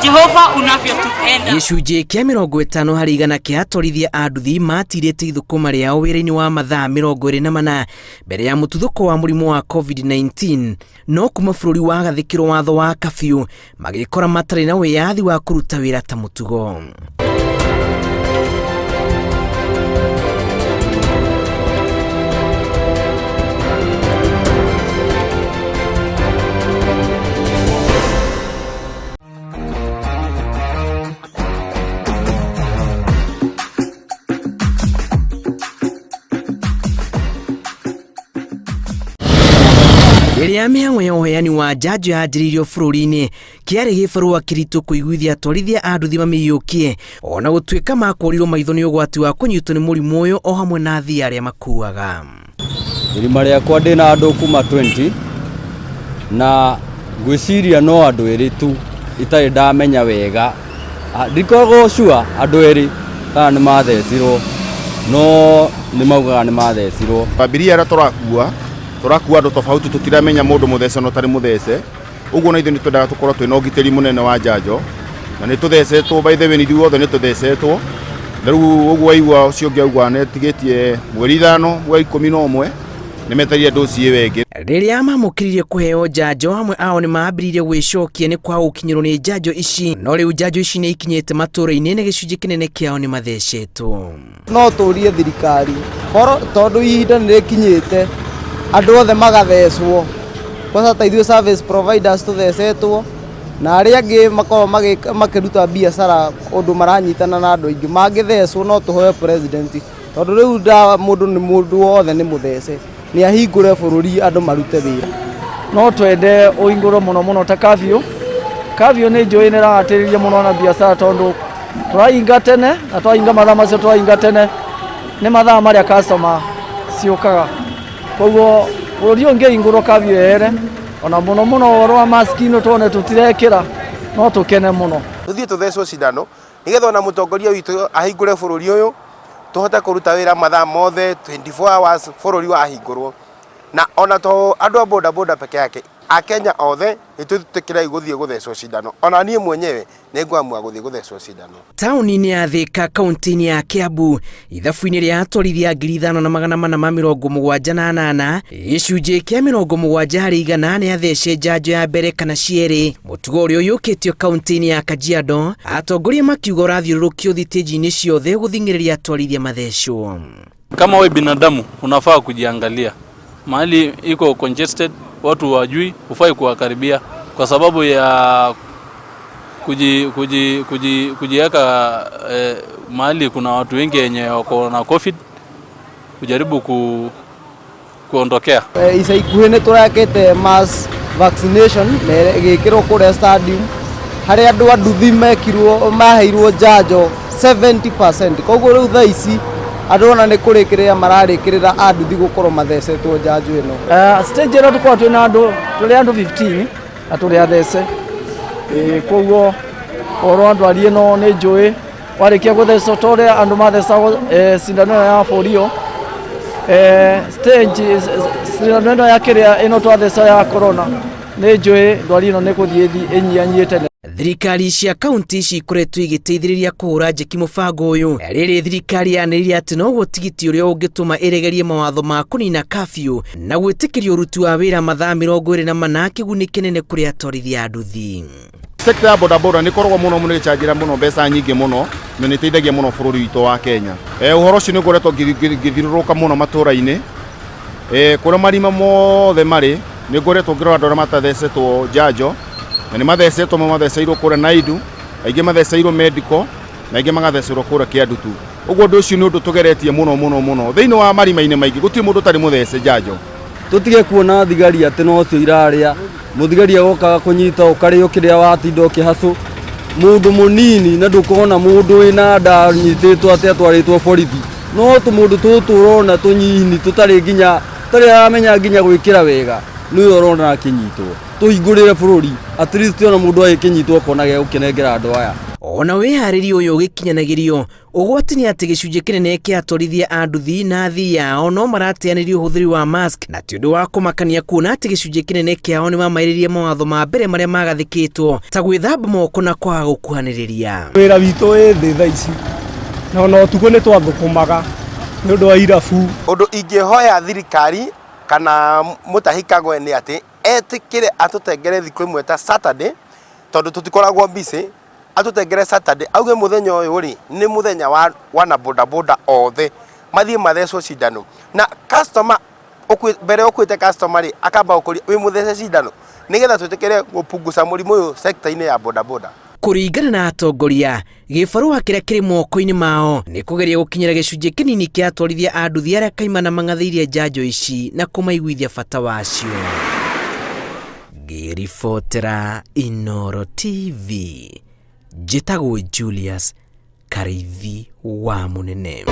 Jehova unavyotupenda. Gĩcunjĩ kĩa 50% kĩa atwarithia a nduthi matirĩte ithũkũma rĩao wĩra-inĩ wa mathaa 24 mbere ya mũtuthũko wa mũrimũ wa COVID-19, no kuma bũrũri wagathĩkĩrwo watho wa kabiũ magĩkora matarĩ na wĩyathi wa kũruta wĩra ta mũtugo. Rĩrĩa mĩhang'o ya ũheani wa njanjo yanjĩrĩirio bũrũri-inĩ, kĩarĩ gĩbarũa kĩritũ kũiguithia atwarithia a nduthi mamĩiyũkie, ona gũtuĩka makũrirwo maitho nĩ ũgwati wa kũnyitwo nĩ mũrimũ ũyũ o hamwe na athii arĩa makuaga. Irima rĩakwa ndĩna andũ kuma 20 na ngwĩciria no andũ erĩ tu itarĩ ndamenya wega. Ndikoragwo sure andũ erĩ kana nĩ mathecirwo, no nĩ maugaga nĩ mathecirwo. Abiria arĩa tũrakua, tũrakua andũ tofauti, tũtiramenya mũndũ mũthece na ũtarĩ mũthece. Ũguo na ithuĩ nĩ twendaga tũkorwo twĩna ũgitĩri mũnene wa njanjo, na nĩ tũthecetwo, by the way, ithuĩ othe nĩ tũthecetwo. Na rĩu ũguo waigua ũcio ũngĩ auga nĩ atigĩtie mweri 5 wa 11, nĩ metereire dosi ĩyo ĩngĩ. Rĩrĩa mamũkĩrire kũheo njanjo, amwe ao nĩ mambĩrĩirie gwĩcokia nĩ kwaga gũkinyĩrwo nĩ njanjo ici, no rĩu njanjo ici nĩ ikinyĩte matũũra-inĩ na gĩcunjĩ kĩnene kĩao nĩ mathecetwo. No tũrie thirikari korwo tondũ ihinda nĩ rĩkinyĩte andũ othe magathecwo, kwanza ta ithuĩ service providers tũthecetwo na arĩa angĩ makoragwo makĩruta biacara ũndũ maranyitana na andũ aingĩ mangĩthecwo, no tũhoe president tondũ rĩu ndawa mũndũ nĩ mũndũ wothe nĩ mũthece, nĩ ahingũre bũrũri andũ marute wĩra. No twende ũhingũrwo mũno mũno ta curfew. Curfew nĩ njũĩ nĩ ĩrahatĩrĩria mũno na biacara tondũ tũrahinga tene, na twahinga mathaa macio tũrahinga tene nĩ mathaa marĩa customer ciũkaga, koguo bũrũri ũngĩhingũrwo curfew yehere, ona mũno mũno ũhoro wa mask ino tuone tũtirekĩra, no tũkene mũno. Tũthiĩ tũthecwo cindano nĩgetha ona mũtongoria witũ ahingũre bũrũri ũyũ tũhote kũruta wĩra mathaa mothe 24 hours bũrũri wahingũrwo, na ona to andũ a boda boda peke yake, Akenya othe nĩ twĩtĩkĩrai gũthiĩ gũthecwo cindano. Ona niĩ mwenyewe nĩ ngwamua gũthiĩ gũthecwo cindano. Taũni-inĩ ya Thika, kaunti-inĩ ya Kiambu, ithabu-inĩ rĩa atwarithia 5478, gĩcunjĩ kĩa 70% nĩ athece njanjo ya mbere kana cierĩ, mũtugo ũrĩa ũiyũkĩtio kaunti-inĩ ya Kajiado, atongoria makiuga ũrathiũrũrũkio thitĩnji-inĩ ciothe gũthing'ĩrĩria atwarithia mathecwo. Kama we binadamu unafaa kujiangalia mahali iko congested, watu wajui, hufai kuwakaribia kwa sababu ya kujiweka mahali kuna watu wengi wenye wako na COVID, kujaribu kuondokea. Ica ikuhĩ nĩ tũrekĩte mass vaccination na ĩgĩkĩrwo kũrĩa stadium harĩa andũ a nduthi mekirwo maheirwo njanjo 70%, koguo rĩu thaa ici andũ ona nĩ kũrĩkĩrĩra mararĩkĩrĩra a nduthi gũkorwo mathecetwo njanjo ĩno. Stage ĩno tũkoragwo twĩna andũ, tũrĩ andũ 15 na tũrĩ athece, koguo ũhoro wa ndwari ĩno nĩ njũĩ warĩkia gũthecwo ta ũrĩa andũ mathecagwo cindano ĩno ya polio, stage cindano ĩno ya kĩrĩa ĩno twatheca ya corona, nĩ njũĩ ndwari ĩno nĩ gũthiĩ ĩnyihanyihĩte. Thirikari cia kaunti cikoretwo igĩteithĩrĩria kũhũra njeki mũbango ũyũ, rĩrĩ thirikari yanĩrĩire atĩ noguo tigiti ũrĩa ũngĩtũma ĩregerie mawatho ma kũnina curfew na gwĩtĩkĩria ũruti wa wĩra mathaa 24, kĩguni kĩnene kũrĩ atwarithia a nduthi. Sekta ya bodaboda nĩ ĩkoragwo mũno mũno ĩgĩcangĩra mũno mbeca nyingĩ mũno na nĩ ĩteithagia mũno bũrũri witũ wa Kenya. Ũhoro ũcio nĩ ũkoretwo ngĩthiũrũrũka mũno matũra-inĩ, kũrĩa marima mothe marĩ nĩ ngoretwo ngĩrora andũ arĩa matathecetwo njanjo, na nĩ mathecetwo, amwe matheceirwo kũrĩa Naidu, aingĩ matheceirwo medical na aingĩ magathecerwo kũrĩa Kĩandutu. Ũguo ũndũ ũcio nĩ ũndũ tũgeretie mũno mũno mũno thĩinĩ wa marima-inĩ maingĩ, gũtirĩ mũndũ ũtarĩ mũthece njanjo. Tũtige kuona thigari atĩ nocio irarĩa, mũthigari agokaga kũnyita ũkarĩo kĩrĩa watinda ũkĩhacũ mũndũ mũnini, na ndũkona mũndũ wĩna nda anyitĩtwo atĩ atwarĩtwo borithi, no tũmũndũ tũtũ ũrona tũnyini tũtarĩ nginya tũtarĩ aramenya nginya gwĩkĩra wega, nĩwe ũrona akĩnyitwo. Tũhingũrĩre bũrũri, at least ona mũndũ agĩkĩnyitwo akona gĩa gũkĩnengera andũ aya. O Ona wĩharĩria ũyũ ũgĩkinyanagĩrio, ũgwati nĩ atĩ gĩcunjĩ kĩnene kĩa atwarithia a nduthi na athii ao no marateanĩria ũhũthĩri wa mask, na ti ũndũ wa kũmakania kuona atĩ gĩcunjĩ kĩnene kĩao nĩ mamaĩrĩrie mawatho ma mbere marĩa magathĩkĩtwo ta gwĩthamba moko na kwaga gũkuhanĩrĩria. Wĩra witũ wĩ thĩ thaa ici, na ona ũtukũ nĩ twathũkũmaga nĩ ũndũ wa irabu. Ũndũ ingĩhoya thirikari kana Mutahi Kagwe nĩ atĩ etĩkĩre atũtengere thikũ ĩmwe ta Saturday, tondũ tũtikoragwo busy, atũtengere Saturday auge mũthenya ũyũ rĩ nĩ mũthenya wa wana bodaboda othe mathiĩ mathecwo cindano, na customer mbere ũkuĩte customer rĩ akamba gũkũria wĩ mũthece cindano, nĩgetha twĩtĩkĩre gũpunguca mũrimũ ũyũ sector-inĩ ya bodaboda. Kũringana na atongoria, gĩbarũa kĩrĩa kĩrĩ moko-inĩ mao nĩ kũgeria gũkinyĩra gĩcunjĩ kĩnini kĩa atwarithia a nduthi arĩa kaimana mang'athĩirie njanjo ici na kũmaiguithia bata wacio. Ngĩribotera Inooro TV, njĩtagwo Julius Karĩithi wa Mũnene.